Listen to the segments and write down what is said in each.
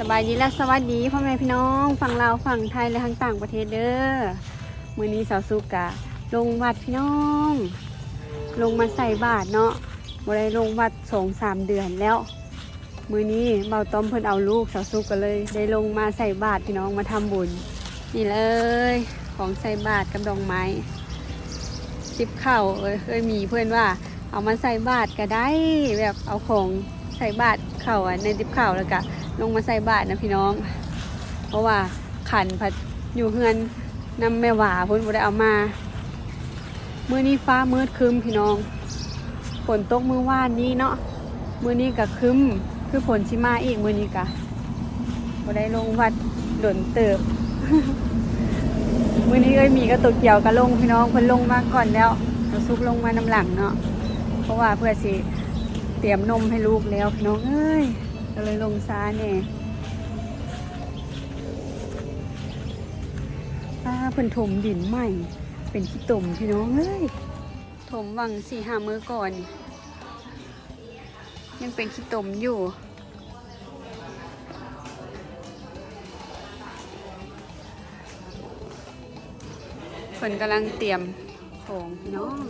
ສະບາຍດີ ແລະ ສະຫວັດດີພໍ່ແມ່ພີ່ນ້ອງຝັ່ງລາວ, ຝັ່ງໄທ ແລະ ທາງຕ່າງປະເທດເດີ້. ມື້ນີ້ສາວສຸກກະລົງວັດພີ່ນ້ອງ, ລົງມາໃສ່ບາດເນາະ, ບໍ່ໄດ້ລົງວັດສອງສາມເດືອນແລ້ວ. ມື້ນີ້ບ່າວຕ້ອມເພິ່ນເອົາລູກ, ສາວສຸກກໍເລີຍໄດ້ລົງມາໃສ່ບາດພີ່ນ້ອງ, ມາທຳບຸນ. ນີ້ເລີຍ ຂອງໃສ່ບາດກັບດອກໄມ້ ຕິບເຂົ້າ. ເອີ ເອື້ອຍໝີເພິ່ນວ່າເອົາມາໃສ່ບາດກໍໄດ້, ແບບເອົາຂອງໃສ່ບາດເຂົ້າ ອັນໃນຕິບເຂົ້າ ແລ້ວກະລົງມາໃສ່ບາດນະພີ່ນ້ອງ, ເພາະວ່າຂັນພັດຢູ່ເຮືອນນຳແມ່ຫວາພຸ້ນ, ບໍ່ໄດ້ເອົາມາ. ມື້ນີ້ຟ້າມືດຄຶ້ມພີ່ນ້ອງ, ຝົນຕົກມື້ວານນີ້ເນາະ, ມື້ນີ້ກະຄຶ້ມ ຄືຝົນຊິມາອີກ. ມື້ນີ້ກະບໍ່ໄດ້ລົງວັດດົນເຕີບ. ມື້ນີ້ເອື້ອຍໝີກັບໂຕກຽວກະລົງພີ່ນ້ອງ, ເພິ່ນລົງມາກ່ອນແລ້ວ, ສາວສຸກລົງມານຳຫຼັງເນາະ, ເພາະວ່າເພື່ອຊິຕຽມນົມໃຫ້ລູກແລ້ວພີ່ນ້ອງເອີຍ, ກໍເລີຍລົງຊ້າແດ່. ປ້າ ເພິ່ນຖົມດິນໃໝ່ ເປັນຂີ້ຕົມພີ່ນ້ອງເອີຍ. ຖົມຫວ່າງສີ່ຫ້າມື້ກ່ອນ ຍັງເປັນຂີ້ຕົມຢູ່. ເພິ່ນກຳລັງຕຽມຂອງພີ່ນ້ອງ.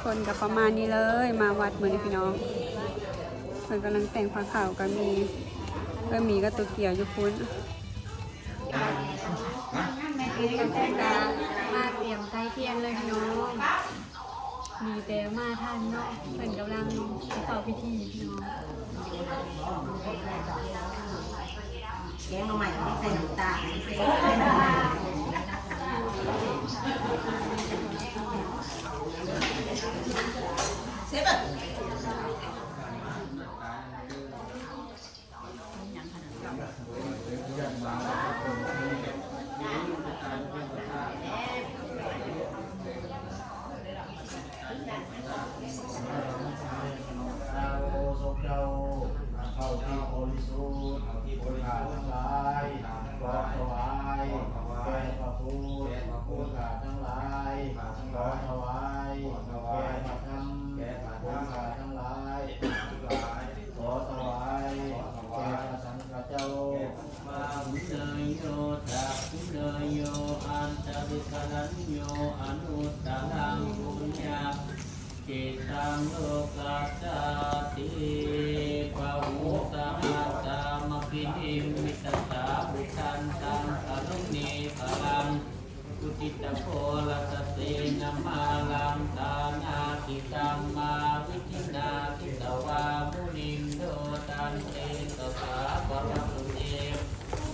ຄົນກໍປະມານນີ້ເລີຍ, ມາວັດມື້ນີ້ພີ່ນ້ອງ. ເພິ່ນກຳລັງແຕ່ງຜ້າຂາວ, ກໍມີ ເອີ ມີກໍໂຕກຽວຢູ່ພຸ້ນ. ແມ່ເອກະມາຕຽມໃກ້ທ່ຽງເລີຍພີ່ນ້ອງ, ດີແຕ່ມາທັນເນາະ. ເພິ່ນກຳລັງເຂົ້າພິທີພີ່ນ້ອງ. ແກງໜໍ່ໄມ້ໃສ່ນ້ຳຕານ ເຊບ. ເຂົ້າທີ່ບໍລິສຸດ ຄົນຂ້າທັງຫຼາຍ ຂໍຖວາຍແກ່ພະພຸດ, ຄົນຂ້າທັງຫຼາຍ ຂໍຖວາຍແກ່ພະທຳ, ຄົນຂ້າທັງຫຼາຍ ຂໍຖວາຍແກ່ພະສັງຄະເຈົ້າ. ປາຫຸເນຍໂຍ ຈັກຂຸເນຍໂຍ ອັນຕະລິກະລັນໂຍ ອະນຸດຕະລັງປຸນຍັກຂິດຕັງ ໂລກັດສາຕິ ປະຫຸສຫັດສາມະພິນິມມິດຕະສາວຸດທັນຕັງ ອະນຸເມຄະລັງ ອຸທິດຕະໂຄລະສະເສນະມາລັງ ທານາທິກຳມາວິທິນາ ຈິດຕະວາມຸນິນໂດ ຕັນເຕຊະສາ ພະວັດຖຸເຕ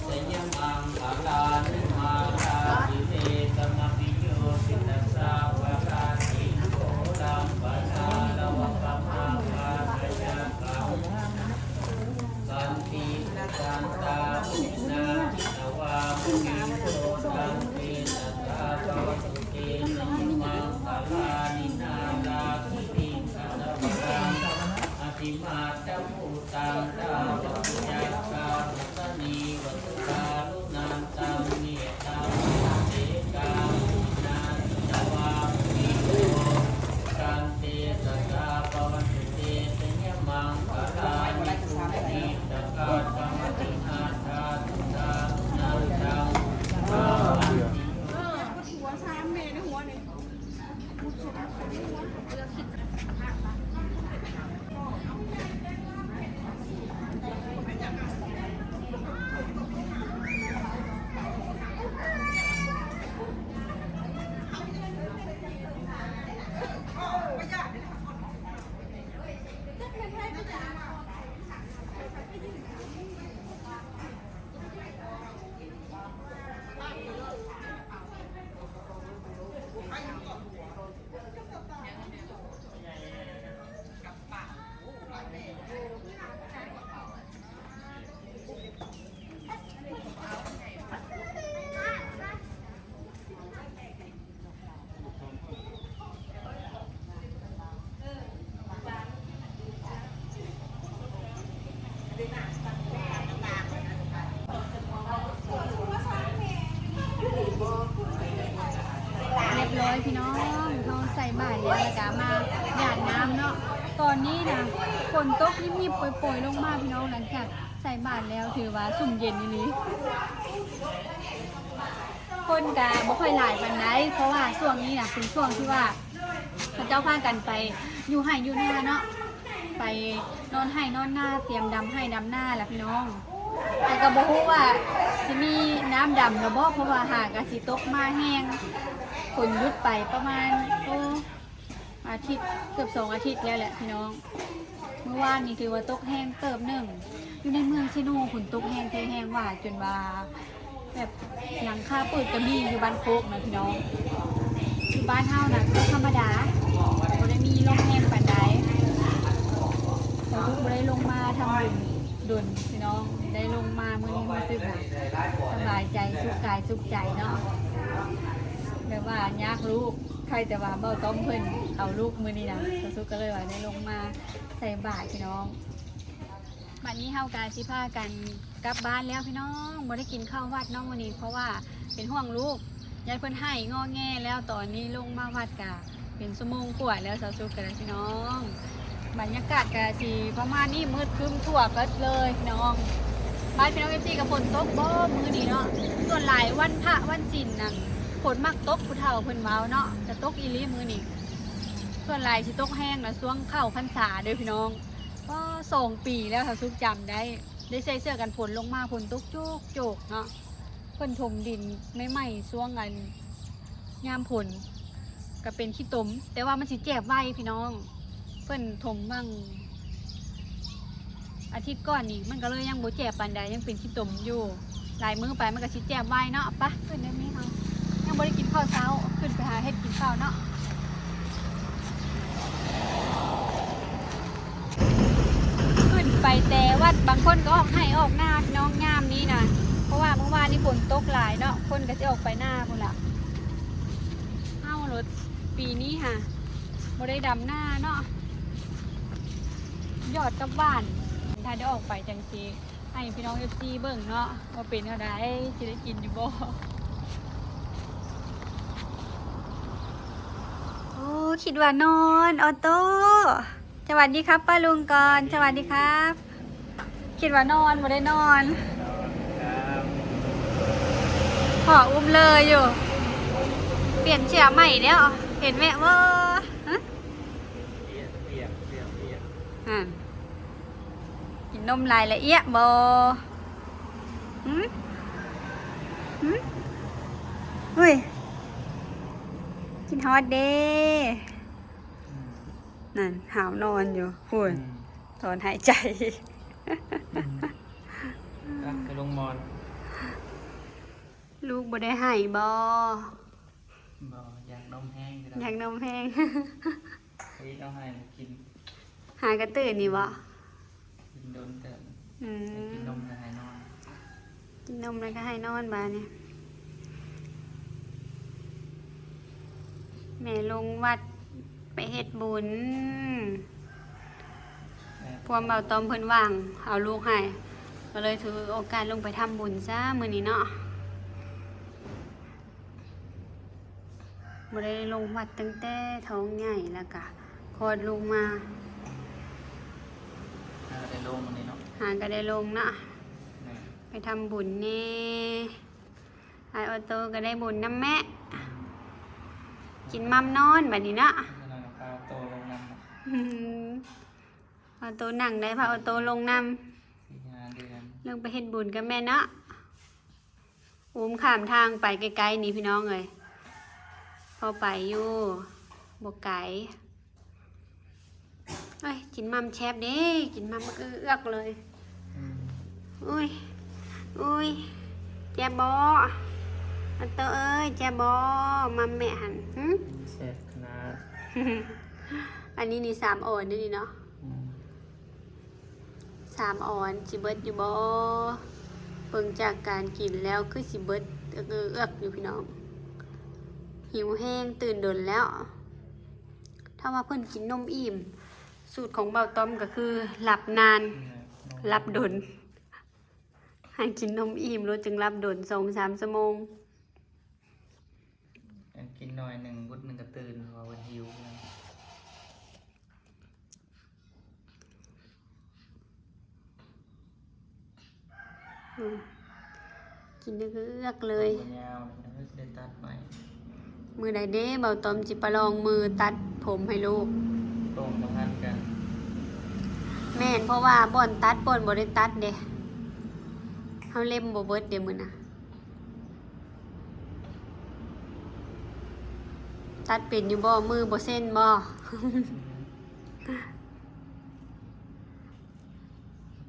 ຊະຍະມັງຄະລານິ ມາລາທິເລກະມະພິໂຍປິຕະສັບພະລາສິໂກ ລຳປະນາລະວະກະມາຄາທະຍາຄັງ ສັນຕິ ຈັນຕາ ນາທິຕະວາມຸນິໂຕ ຕັງເຕຊະສາ ພະວັນຕຸເຕ ຊະຍະມັງຄະລານິ ນາລາຄິລິງຄະຕະວະລັງ ອະຕິມາດຕະພູຕັງ ທາວະກຸຈັກກາມະຊະນີວະສຸກາລຸນັນຕັງ ເມຕຕາເສກາມຸນາທິຕະວາມຸນິໂຕ ຕັງເຕຊະສາ ພະວັນຕຸເຕ ຊະຍະມັງຄະລານິ ປຸນນິດຕະກາຕະມະຕິຫາທາຕຸຕາລຸນັນຕັງ ພະວັນຕິໂຍ ຕອນນີ້ນະ ຝົນຕົກຮິບໆໂປຍໆລົງມາພີ່ນ້ອງ. ຫຼັງຈາກໃສ່ບາດແລ້ວ ຖືວ່າຊຸ່ມເຢັນອີ່ຫຼີ. ຄົນກະບໍ່ຄ່ອຍຫຼາຍປານໃດ ເພາະວ່າຊ່ວງນີ້ນະ ເປັນຊ່ວງທີ່ວ່າເຂົາເຈົ້າພາກັນໄປຢູ່ໄຮ່ຢູ່ນາເນາະ, ໄປນອນໄຮ່ນອນນາ ຕຽມດຳໄຮ່ດຳນາລະພີ່ນ້ອງ. ແຕ່ກໍບໍ່ຮູ້ວ່າຊິມີນ້ຳດຳຫຼືບໍ່ ເພາະວ່າຫາກະຊິຕົກມາແຮງ. ຝົນຢຸດໄປປະມານ ໂອ້ ອາທິດ ເກືອບສອງອາທິດແລ້ວແຫຼະພີ່ນ້ອງ. ມື້ວານນີ້ຖືວ່າຕົກແຮງເຕີບໜຶ່ງ. ຢູ່ໃນເມືອງເຊໂນພຸ້ນຕົກແຮງແທ້ແຮງວ່າ ຈົນວ່າແບບຫຼັງຄາປືດກໍມີຢູ່ບ້ານໂຄກນະພີ່ນ້ອງ. ຢູ່ບ້ານເຮົານະກໍທຳມະດາ ບໍ່ໄດ້ມີລົມແຮງປານໃດ. ສາວສຸກບໍ່ໄດ້ລົງມາທຳບຸນດົນພີ່ນ້ອງ, ໄດ້ລົງມາມື້ນີ້ຮູ້ສຶກວ່າສະບາຍໃຈ ສຸກກາຍສຸກໃຈເນາະ. ແບບວ່າຍາກລູກ ໃຄ່ແຕ່ວ່າເບົາຕ້ອມເພິ່ນເອົາລູກມື້ນີ້ນະ, ສາວສຸກກໍເລີຍວ່າໄດ້ລົງມາໃສ່ບາດພີ່ນ້ອງ. ບັດນີ້ເຮົາກໍຊິພາກັນກັບບ້ານແລ້ວພີ່ນ້ອງ. ບໍ່ໄດ້ກິນເຂົ້າວັດເນາະມື້ນີ້ ເພາະວ່າເປັນຫ່ວງລູກ ຢ້ານເພິ່ນໄຫ້ງໍແງແລ້ວ. ຕອນນີ້ລົງມາວັດກະເປັນຊົ່ວໂມງກວ່າແລ້ວ ສາວສຸກກໍໄດ້ພີ່ນ້ອງ. ບັນຍາກາດກະຊິປະມານນີ້ ມືດຄຶ້ມທົ່ວເບິດເລີຍພີ່ນ້ອງ. ບ້ານພີ່ນ້ອງເອັຟຊີກໍຝົນຕົກບໍ່ມື້ນີ້ເນາະ? ສ່ວນຫຼາຍວັນພະວັນສິນນັ້ນ ຝົນມັກຕົກ ຜູ້ເຖົ້າເພິ່ນເວົ້າເນາະ, ຈະຕົກອີ່ຫຼີມື້ນີ້. ສ່ວນຫຼາຍຊິຕົກແຮງນະ ຊ່ວງເຂົ້າພັນສາເດີພີ່ນ້ອງ. ກໍສອງປີແລ້ວ ສາວສຸກຈຳໄດ້ ໄດ້ໃສ່ເສື້ອກັນຝົນລົງມາ ຝົນຕົກໂຈກໆເນາະ. ເພິ່ນຖົມດິນໃໝ່ໆ ຊ່ວງອັນຍາມຝົນ ກໍເປັນຂີ້ຕົມ, ແຕ່ວ່າມັນຊິແຈບໄວພີ່ນ້ອງ. ເພິ່ນຖົມຫວ່າງອາທິດກ່ອນນີ້ ມັນກໍເລີຍຍັງບໍ່ແຈບປານໃດ ຍັງເປັນຂີ້ຕົມຢູ່. ຫຼາຍມື້ໄປມັນກໍຊິແຈບໄວເນາະ. ປະ ຂຶ້ນເດີແມ່ເຮົາ ຍັງບໍ່ໄດ້ກິນເຂົ້າເຊົ້າ ຂຶ້ນໄປຫາເຮັດກິນເຂົ້າເນາະ. ຂຶ້ນໄປແຕ່ວັດ ບາງຄົນກໍອອກໄຮ່ອອກນາພີ່ນ້ອງ ຍາມນີ້ນະ, ເພາະວ່າມື້ວານນີ້ຝົນຕົກຫຼາຍເນາະ ຄົນກໍຊິອອກໄປນາພຸ້ນລະ. ເຮົາໂລດປີນີ້ຫາບໍ່ໄດ້ດຳນາເນາະ ຍອດກັບຫວ່ານ. ຖ້າໄດ້ອອກໄປຈັ່ງຊິໃຫ້ພີ່ນ້ອງເອັຟຊີເບິ່ງເນາະ ວ່າເປັນແນວໃດ ຊິໄດ້ກິນຢູ່ບໍ່. ໂອ້ ຄິດວ່ານອນ ອອໂຕ້. ສະຫວັດດີຄັບປ້າລຸງກ່ອນ. ສະຫວັດດີຄັບ. ຄິດວ່ານອນ ບໍ່ໄດ້ນອນ. ພໍ່ອຸ້ມເລີຍຢູ່. ປ່ຽນເສື້ອໃໝ່ແລ້ວ. ເຫັນແມ່ບໍ່? ຮະ? ປຽກ ປຽກ ປຽກ ປຽກ. ຫັ້ນ. ກິນນົມຫຼາຍລະອຽະບໍ່? ຫື? ຫື? ຫຸ້ຍ ກິນຮອດເດ້. ອືມ ນັ້ນ ຫາວນອນຢູ່ພຸ້ນ. ອືມ ຖອນຫາຍໃຈ. ອືມ ໄປລົງໝອນ. ລູກບໍ່ໄດ້ໄຫ້ບໍ່? ບໍ່ ຢາກນົມແຮງ. ຢາກນົມແຮງ. ເຮັດເອົາໃຫ້ກິນ. ຫາກະຕື່ນນີ້ບໍ່? ກິນດົນເຕີບ. ອືມ ກິນນົມແລ້ວໃຫ້ນອນ. ກິນນົມແລ້ວກໍໃຫ້ນອນບາດນີ້. ແມ່ລົງວັດໄປເຮັດບຸນ. ແມ່ ພວກເບົາຕ້ອມເພິ່ນວ່າງເອົາລູກໃຫ້ ກໍເລີຍຖືໂອກາດລົງໄປທຳບຸນຊະມື້ນີ້ເນາະ. ບໍ່ໄດ້ລົງວັດຕັ້ງແຕ່ທ້ອງໃຫຍ່ ແລ້ວກະຄອດລູກມາ. ຫາກໍໄດ້ລົງມື້ນີ້ເນາະ. ຫາກໍໄດ້ລົງເນາະ. ແມ່ນ ໄປທຳບຸນແດ່. ອ້າຍອອໂຕ້ກໍໄດ້ບຸນນຳແມ່. ອືມ ກິນໝ່ຳນອນບາດນີ້ເນາະ. ອືມ ອອໂຕ້ນັ່ງໄດ້ ພາອອໂຕ້ລົງນຳ. ສີ່ຫ້າເດືອນ ລົງໄປເຮັດບຸນກັບແມ່ເນາະ. ອຸ້ມຂ້າມທາງໄປໃກ້ໆນີ້ພີ່ນ້ອງເອີຍ. ພໍໄປຢູ່ ບໍ່ໄກ. ເອີຍ ກິນໝ່ຳແຊບເດ້ ກິນໝ່ຳເອືອກເລີຍ. ອືມ ໂອ້ຍ ໂອ້ຍ ແຊບບໍ່ ອັນເຕີເອີຍ? ແຊບບໍ່ໝ່ຳແມ່ຫັ້ນ? ຫຶ ແຊບຂະໜາດ. ອັນນີ້ນີ້ສາມອອນເດ້ນີ້ເນາະ. ອືມ ສາມອອນຊິເບິດຢູ່ບໍ່? ເບິ່ງຈາກການກິນແລ້ວຄືຊິເບິດເອືອກໆຢູ່ພີ່ນ້ອງ. ຫິວແຮງ ຕື່ນດົນແລ້ວ. ຖ້າວ່າເພິ່ນກິນນົມອີ່ມ ສູດຂອງເບົາຕ້ອມກໍຄືຫຼັບນານ ແມ່ນ ຫຼັບດົນ. ໃຫ້ກິນນົມອີ່ມໂລດຈຶ່ງຫຼັບດົນ ສອງສາມຊົ່ວໂມງ. ອັນກິນໜ້ອຍໜຶ່ງ ບຸດໜຶ່ງກໍຕື່ນ ເພາະວ່າເພິ່ນຫິວ. ອືມ ກິນເອືອກເລີຍ. ຍາວ ເຮົາຊິໄດ້ຕັດໃໝ່. ມື້ໃດເດ້ ເບົາຕອມຊິປະລອງມືຕັດຜົມໃຫ້ລູກ? ຕົງບໍ່ທັນກັນ. ແມ່ນ ເພາະວ່າບ່ອນຕັດ ບ່ອນບໍ່ໄດ້ຕັດເດ້ ເຮົາເລັມບໍ່ເບິດເດ້ມື້ນະ. ຕັດເປັນຢູ່ບໍ່? ມືບໍ່ເຊັນບໍ່? ອືມ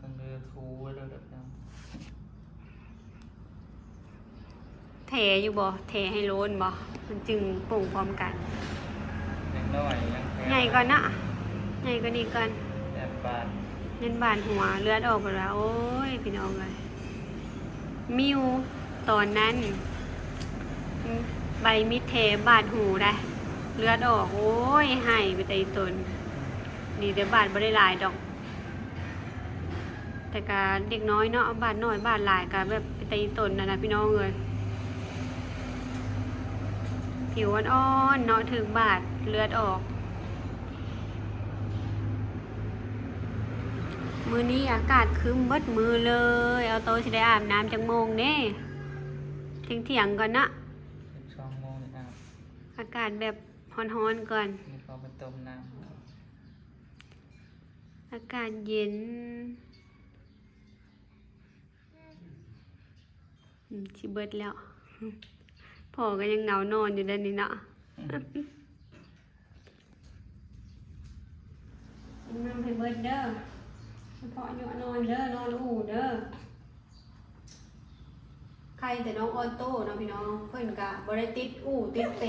ຕ້ອງເດີນຖູໄວ້ໂລດ. ແຖຢູ່ບໍ່? ແຖໃຫ້ໂລນບໍ່? ມັນຈຶ່ງປົງພ້ອມກັນ. ຍັງນ້ອຍ ຍັງແຖ ໃຫຍ່ກ່ອນນະ ໃຫຍ່ກວ່ານີ້ກ່ອນ. ແບບບາດ ເງິນບາດຫົວ ເລືອດອອກເບິດວ່າ. ໂອ້ຍ ພີ່ນ້ອງເອີຍ ມິວຕອນນັ້ນ ໃບມິດແທບາດຫູໄດ໋ ເລືອດອອກ. ໂອ້ຍ ໄຫ້ໄປແຕ່ອີ່ຕົນ. ດີແຕ່ບາດບໍ່ໄດ້ຫຼາຍດອກ ແຕ່ກະເດັກນ້ອຍເນາະ ບາດໜ້ອຍບາດຫຼາຍກະແບບໄປຕີຕົນຫັ້ນນະ ພີ່ນ້ອງເອີຍ. ຜິວອ່ອນໆເນາະ ຖືກບາດເລືອດອອກ. ມື້ນີ້ອາກາດຄຶ້ມເບິດມື້ເລີຍ. ອອໂຕ້ຊິໄດ້ອາບນ້ຳຈັກໂມງເດ້? ທ່ຽງໆກ່ອນເນາະ ສິບສອງໂມງອາບ. ອາກາດແບບຮ້ອນໆກ່ອນ ມີເຂົ້າໄປຕົ້ມນ້ຳ. ອາກາດເຢັນ. ອືມ ຊິເບິດແລ້ວ. ພໍ່ກໍຍັງເຫງົານອນຢູ່ເດ້ນີ້ເນາະ. ອືມ ກິນນ້ຳໃຫ້ເບິດເດີ ສະເພາະຍົວະນອນເດີ ນອນອູ່ເດີ. ໄຄແຕ່ນ້ອງອອໂຕ້ເນາະພີ່ນ້ອງ ເພິ່ນກະບໍ່ໄດ້ຕິດອູ່ຕິດເປ.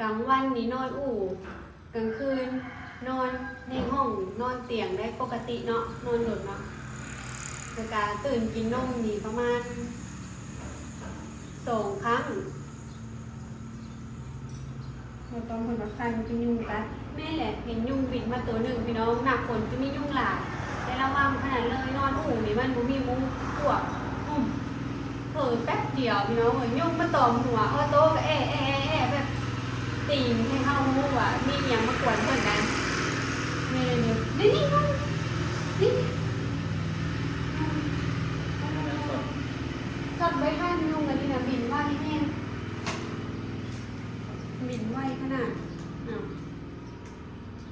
ກາງວັນນີ້ນອນອູ່ ກາງຄືນນອນໃນຫ້ອງນອນຕຽງໄດ້ປົກກະຕິເນາະ ນອນໂດນເນາະ. ແລ້ວກະຕື່ນກິນນົມນີ້ປະມານສອງຄັ້ງ. ບໍ່ຕ້ອງເພິ່ນວ່າໄຄມັນເປັນຍຸງກັດ. ແມ່ນແຫຼະ ເຫັນຍຸງບິນມາໂຕໜຶ່ງພີ່ນ້ອງ. ໜ້າຝົນຈະມີຍຸງຫຼາຍ ແຕ່ລະວັງຂະໜາດເລີຍ. ນອນອູ່ນີ້ມັນບໍ່ມີໝູພວກ ຫຸ້ມ ເຜີແປັບດຽວພີ່ນ້ອງເອີຍ ຍຸງມາຕອມຫົວ. ອອໂຕ້ກໍແອະໆໆແບບຕີງໃຫ້ເຮົາຮູ້ວ່າມີອີ່ຫຍັງມາກວນເພິ່ນນະ. ນີ້ໆໆ ນີ້ໆ ນີ້ໆ ຊັດໄວ້ໃຫ້ຍຸງອັນນີ້ນະ ບິນໄວແຮງ. ບິນໄວຂະໜາດ. ອ້າວ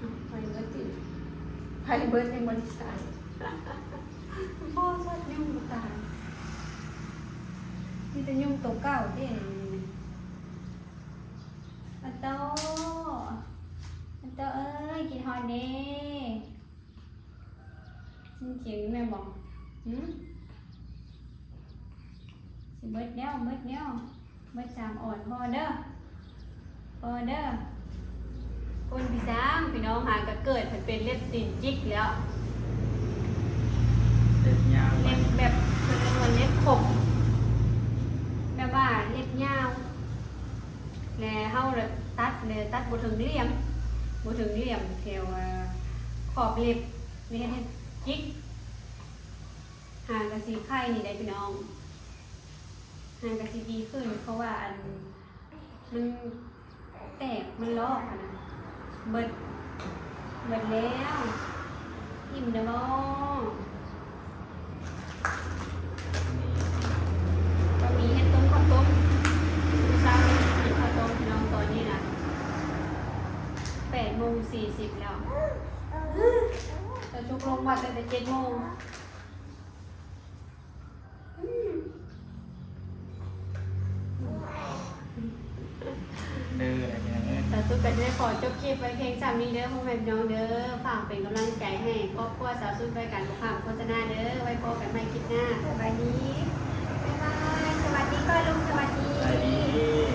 ອ້າວ ໄຟເບິດຕິ ໄຟເບິດຍັງບໍ່ໄດ້ຕາຍ. ບໍ່ຊັດຍຸງຕາຍ ມີແຕ່ຍຸງໂຕເກົ່າເດ້. ອາໂຕ້ ອາໂຕ້ເອີຍ ກິນຮອດເດ້. ກິນ ກິນແມ່ນບໍ່? ຫື? ຊິເບິດແລ້ວ ເບິດແລ້ວ ເບິດສາມອອນ ພໍເດີ ພໍເດີ. ຄົນພິສັງພີ່ນ້ອງຫາກະເກີດພັດເປັນເລັບຕີນຈິກແລ້ວ ເລັບຍາວ ເລັບແບບ ເພິ່ນເອີ້ນວ່າເລັບຂົບ ແບບວ່າເລັບຍາວ. ແລະເຮົາລະຕັດ ແລະຕັດບໍ່ເຖິງຫຼ່ຽມ ບໍ່ເຖິງຫຼ່ຽມແຖວ ເອີ ຂອບເລັບ ເຮັດໃຫ້ຈິກ. ຫາກະຊິໄຄນີ້ໄດ໋ພີ່ນ້ອງ ຫາກະຊິດີຂຶ້ນ ເພາະວ່າອັນ ມັນແຕກ ມັນລອກຫັ້ນນະ. ເບິດ ເບິດແລ້ວ. ອີ່ມແລ້ວບໍ່? ບະໝີ່ເຮັດຕົ້ມ ເຂົ້າຕົ້ມ ມື້ເຊົ້ານີ້ກິນເຂົ້າຕົ້ມພີ່ນ້ອງ. ຕອນນີ້ນະ ແປດໂມງສີ່ສິບແລ້ວ ແຕ່ຈຸກລົງວັດຕັ້ງແຕ່ເຈັດໂມງ. ເດີ ພີ່ນ້ອງເອີຍ ສາວສຸດກໍຊິໄດ້ຂໍຈົບຄລິບໄວ້ພຽງສ່ຳນີ້ເດີ ພໍ່ແມ່ພີ່ນ້ອງເດີ. ຝາກເປັນກຳລັງໃຈໃຫ້ຄອບຄົວສາວສຸດໄວ້ກັນ ບໍ່ຂ້າມໂຄສະນາເດີ. ໄວ້ພໍ້ກັນໃໝ່ຄລິບໜ້າ. ສະບາຍດີ ບາຍບາຍ. ສະຫວັດດີກ່ອນລູກ ສະຫວັດດີ ສະຫວັດດີ.